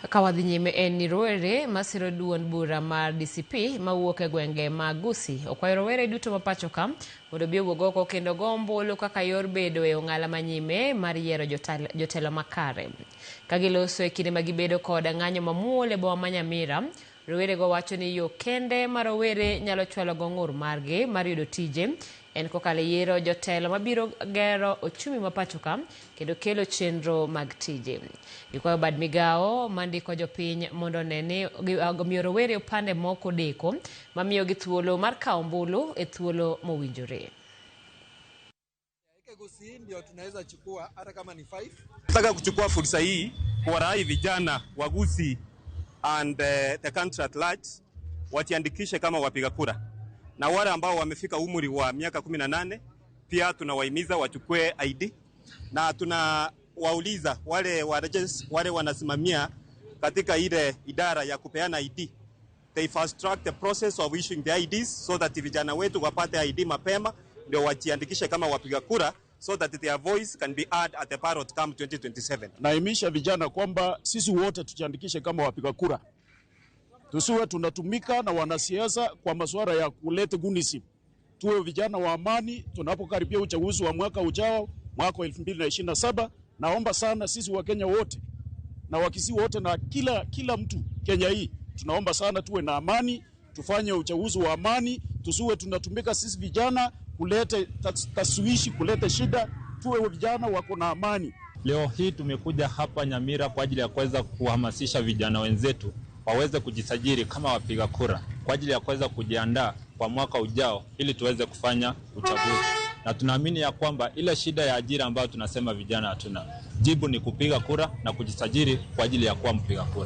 Ka wadhi nyime en ni rowere masiro duond bura mar DCP mawuok e gwenge mag Gusii okwayo rowere duto ma pacho ka mondo obi owuog oko kendo go ombulu kaka yor bedo e ong'ala manyime mar yiero jotelo makare. Ka giloso e kinde ma gibedo kod ng'anyo mamuol e boma ma Nyamira, rowerego wacho ni yo kende ma rowere nyalo chwalo go ng'ur margi mar yudo tije en kokalo e yiero jotelo mabiro gero ochumi ma pacho ka kendo kelo chenro mag tije. Gikwayo bad migawo mandiko jopiny mondo one ni omiyo rowere opande mok odeko mamiyogi thuolo mar kawo ombulu e thuolo mowinjore. Gusii ndio tunaweza chukua hata kama ni 5. Nataka kuchukua fursa hii kuwarai vijana wa Gusii and the country at large wajiandikishe kama wapiga kura, na wale ambao wamefika umri wa miaka 18 pia tunawahimiza wachukue ID, na tunawauliza wale wa wale wanasimamia katika ile idara ya kupeana ID, they fast track the process of issuing the IDs so that vijana wetu wapate ID mapema ndio wajiandikishe kama wapiga kura so that their voice can be heard at the ballot come 2027. Naimisha vijana kwamba sisi wote tujiandikishe kama wapiga kura, tusiwe tunatumika na wanasiasa kwa masuala ya kuleta gunism. Tuwe vijana wa amani tunapokaribia uchaguzi wa mwaka ujao, mwaka wa 2027. Naomba sana sisi Wakenya wote na Wakisii wote na kila mtu Kenya hii, tunaomba sana tuwe na amani, tufanye uchaguzi wa amani, tusiwe tunatumika sisi vijana kulete taswishi, kulete shida. Tuwe vijana wako na amani. Leo hii tumekuja hapa Nyamira kwa ajili ya kuweza kuhamasisha vijana wenzetu waweze kujisajili kama wapiga kura kwa ajili ya kuweza kujiandaa kwa mwaka ujao ili tuweze kufanya uchaguzi. Na tunaamini ya kwamba ile shida ya ajira ambayo tunasema vijana hatuna, jibu ni kupiga kura na kujisajili kwa ajili ya kuwa mpiga kura.